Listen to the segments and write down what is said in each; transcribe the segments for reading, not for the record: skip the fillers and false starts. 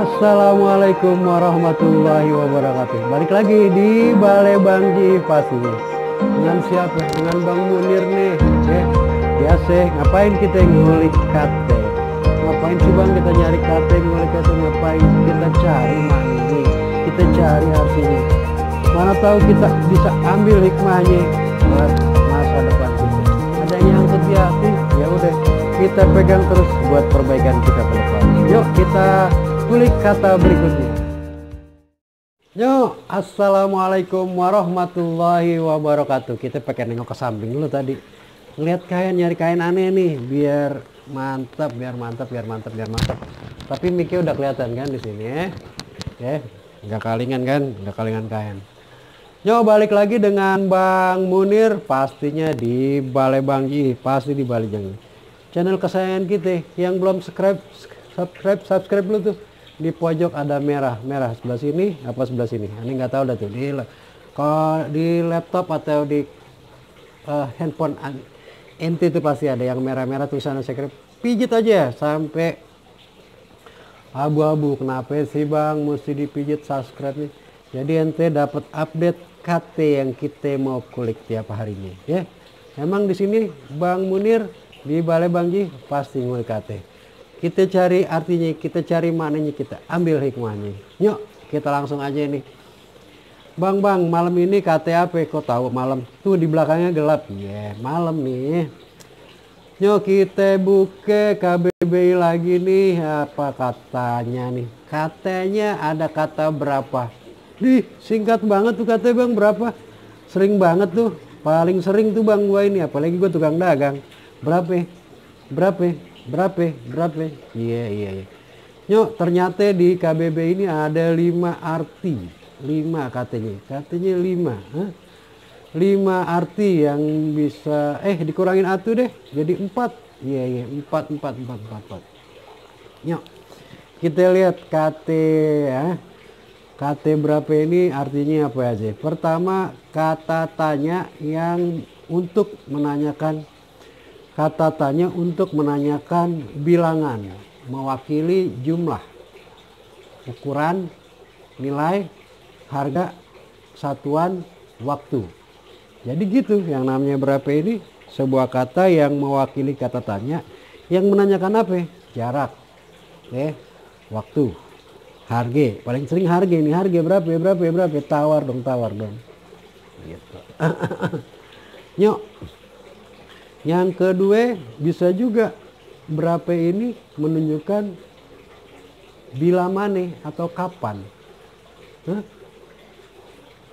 Assalamualaikum warahmatullahi wabarakatuh. Balik lagi di Balai Bangji pastinya. Dengan siapa? Dengan Bang Munir nih. Ya, biasa ngapain kita ngulik KT? Ngapain sih Bang kita nyari KT, ngulik KT? Ngapain kita cari ini? Kita cari artinya. Mana tahu kita bisa ambil hikmahnya buat masa depan kita. Ada yang nyangkut di hati, ya udah kita pegang terus buat perbaikan kita ke depan. Yuk kita kulik kata berikutnya. Yo, assalamualaikum warahmatullahi wabarakatuh. Kita pakai nengok ke samping dulu tadi. Ngeliat kain, nyari kain aneh nih, biar mantap. Tapi mic-nya udah kelihatan kan di sini ya. Ya, nggak kalingan kan, nggak kalingan kain. Yo, balik lagi dengan Bang Munir, pastinya di Balai Bangji, pasti di Balai Bangji. Channel kesayangan kita yang belum subscribe dulu tuh. Di pojok ada merah sebelah sini apa sebelah sini, ini nggak tahu dah tuh. Kalau di laptop atau di handphone ente itu pasti ada yang merah tulisannya subscribe. Pijit aja sampai abu-abu. Kenapa sih Bang mesti dipijit subscribe nih? Jadi ente dapat update KT yang kita mau kulik tiap harinya ya. Emang di sini Bang Munir di Balai Bangji pasti ngulik KT. Kita cari artinya, kita cari maknanya, kita ambil hikmahnya. Yuk, kita langsung aja nih. Bang, malam ini KT apa? Kok tahu malam? Tuh di belakangnya gelap. Ya, malam nih. Yuk kita buka KBBI lagi nih. Apa katanya nih? Katanya ada kata berapa? Singkat banget tuh kata Bang, berapa? Sering banget tuh. Paling sering tuh Bang gua ini, apalagi gua tukang dagang. Berapa? Iya. Yuk, ternyata di KBB ini ada 5 arti. 5 katanya 5. 5 arti yang bisa dikurangin atu deh jadi 4. Iya, 4. Yuk, kita lihat KT ya. KT berapa ini artinya apa aja? Pertama, kata tanya yang untuk menanyakan. Kata tanya untuk menanyakan bilangan, mewakili jumlah, ukuran, nilai, harga, satuan, waktu. Jadi gitu, yang namanya berapa ini sebuah kata yang mewakili kata tanya yang menanyakan apa? Jarak, waktu, harga. Paling sering harga ini, harga berapa? Tawar dong. Gitu. Nyok. Yang kedua bisa juga berapa ini menunjukkan bila mana atau kapan.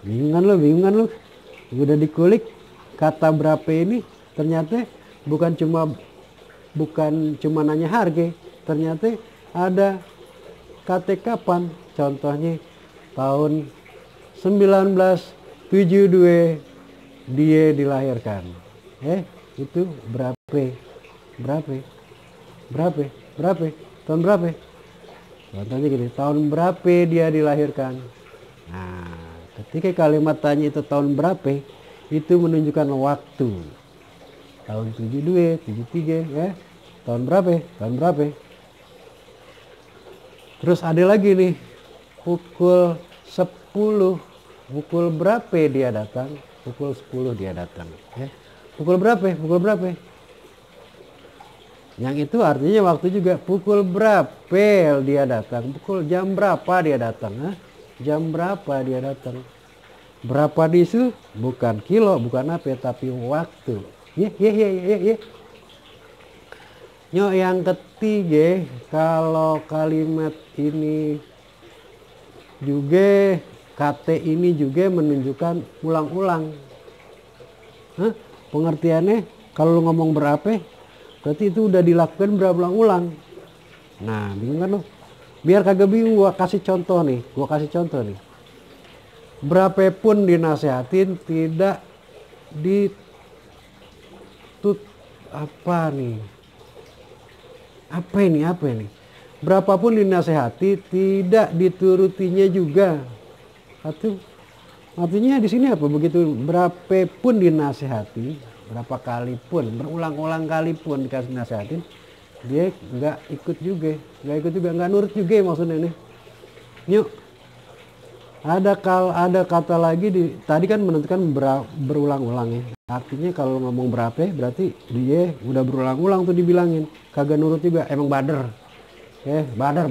Bingungan lo. Udah dikulik kata berapa ini ternyata bukan cuma nanya harga, ternyata ada kata kapan. Contohnya tahun 1972 dia dilahirkan. Itu berapa? Tahun berapa? Contohnya gini, tahun berapa dia dilahirkan? Nah, ketika kalimat tanya itu tahun berapa, itu menunjukkan waktu. Tahun 72, 73 ya. Tahun berapa? Terus ada lagi nih, pukul 10. Pukul berapa dia datang? Pukul 10 dia datang ya. Pukul berapa? Yang itu artinya waktu juga. Pukul berapa dia datang? Jam berapa dia datang? Jam berapa dia datang? Berapa disu? Bukan kilo, bukan apa, tapi waktu. Ya. Nyok, yang ketiga, kalau kalimat ini juga, KT ini juga menunjukkan ulang-ulang. Pengertiannya kalau lu ngomong berapa berarti itu udah dilakukan berulang-ulang. Nah, bingung kan lo? Biar kagak bingung gua kasih contoh nih. Berapapun dinasehatin tidak apa ini? Berapapun dinasehati tidak diturutinya juga. Artinya di sini apa? Begitu berapapun dinasehati, berapa kali pun, berulang-ulang kali pun dikasih nasehatin, dia nggak ikut juga, nggak nurut juga maksudnya nih. Yuk. Ada kata lagi tadi kan menentukan berulang-ulang ya. Artinya kalau ngomong berapa berarti dia udah berulang-ulang tuh dibilangin. Kagak nurut juga, emang bader. Bader.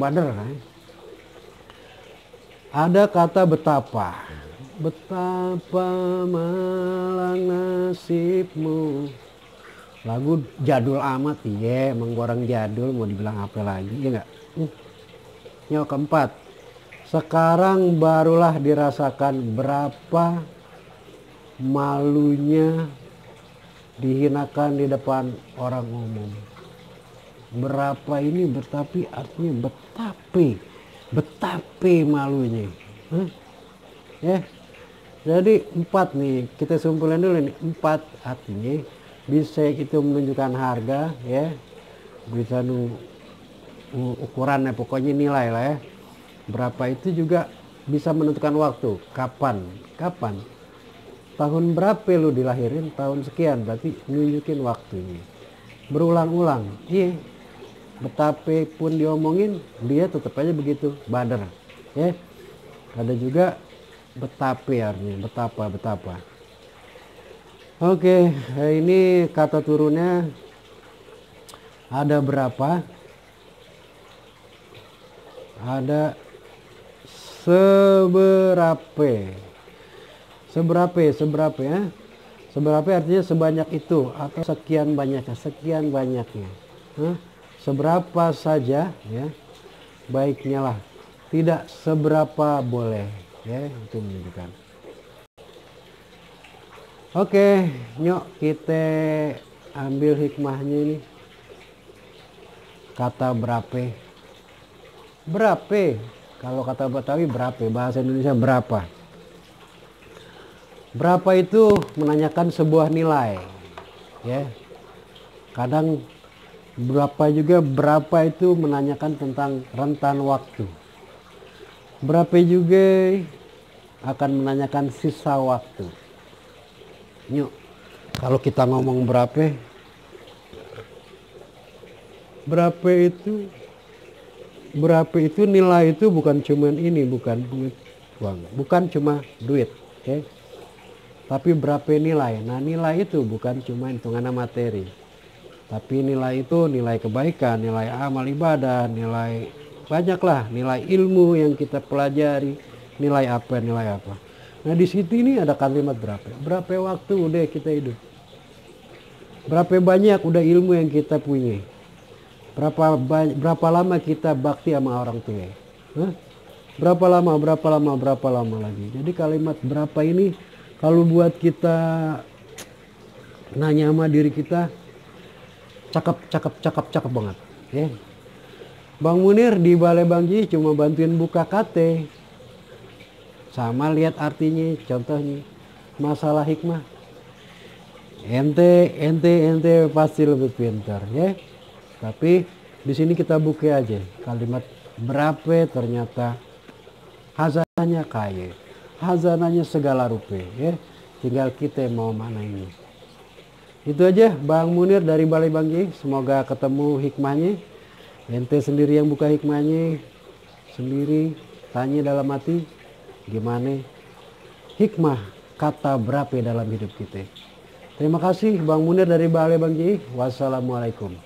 Ada kata betapa. Betapa malang nasibmu. Lagu jadul amat ya, emang orang jadul mau dibilang apa lagi ya enggak? Yang keempat, sekarang barulah dirasakan berapa malunya dihinakan di depan orang umum. Berapa ini betapi artinya betapi malunya. Jadi 4 nih, kita simpulin dulu nih. 4 artinya bisa itu menunjukkan harga ya, bisa ukurannya pokoknya nilai lah ya. Berapa itu juga bisa menentukan waktu, kapan tahun berapa lu dilahirin, tahun sekian, berarti nunjukin waktunya. Berulang-ulang, iya, betapa pun diomongin dia tetap aja begitu, bader ya. Ada juga betapa artinya betapa. Oke, ini kata turunnya ada berapa? Ada seberapa ya. Seberapa artinya sebanyak itu atau sekian banyaknya. Seberapa saja ya, baiknya lah. Tidak seberapa boleh ya, itu menunjukkan. Oke, yuk kita ambil hikmahnya ini. Kata berapa. Kalau kata Betawi berapa, bahasa Indonesia berapa. Berapa itu menanyakan sebuah nilai. Ya. Kadang berapa itu menanyakan tentang rentan waktu. Berapa juga akan menanyakan sisa waktu. Yuk, kalau kita ngomong berapa itu nilai itu bukan cuman ini, bukan duit uang, bukan cuma duit, okay? Tapi berapa nilai. Nah, nilai itu bukan cuma hitungannya materi, tapi nilai itu nilai kebaikan, nilai amal ibadah, nilai banyaklah, nilai ilmu yang kita pelajari, nilai apa. Nah, di situ ini ada kalimat berapa waktu udah kita hidup, berapa banyak udah ilmu yang kita punya, berapa lama kita bakti sama orang tua, berapa lama lagi. Jadi kalimat berapa ini kalau buat kita nanya sama diri kita, cakep banget ya. Bang Munir di Balai Bangji cuma bantuin buka KT sama lihat artinya. Contohnya masalah hikmah, ente pasti lebih pintar ya. Tapi di sini kita buka aja kalimat berapa, ternyata hazananya kaya, hazananya segala rupa ya. Tinggal kita mau mana ini. Itu aja Bang Munir dari Balai Bangji. Semoga ketemu hikmahnya. Ente sendiri yang buka hikmahnya sendiri, tanya dalam hati gimana hikmah kata berapa dalam hidup kita. Terima kasih Bang Munir dari Balai Bangji. Wassalamualaikum.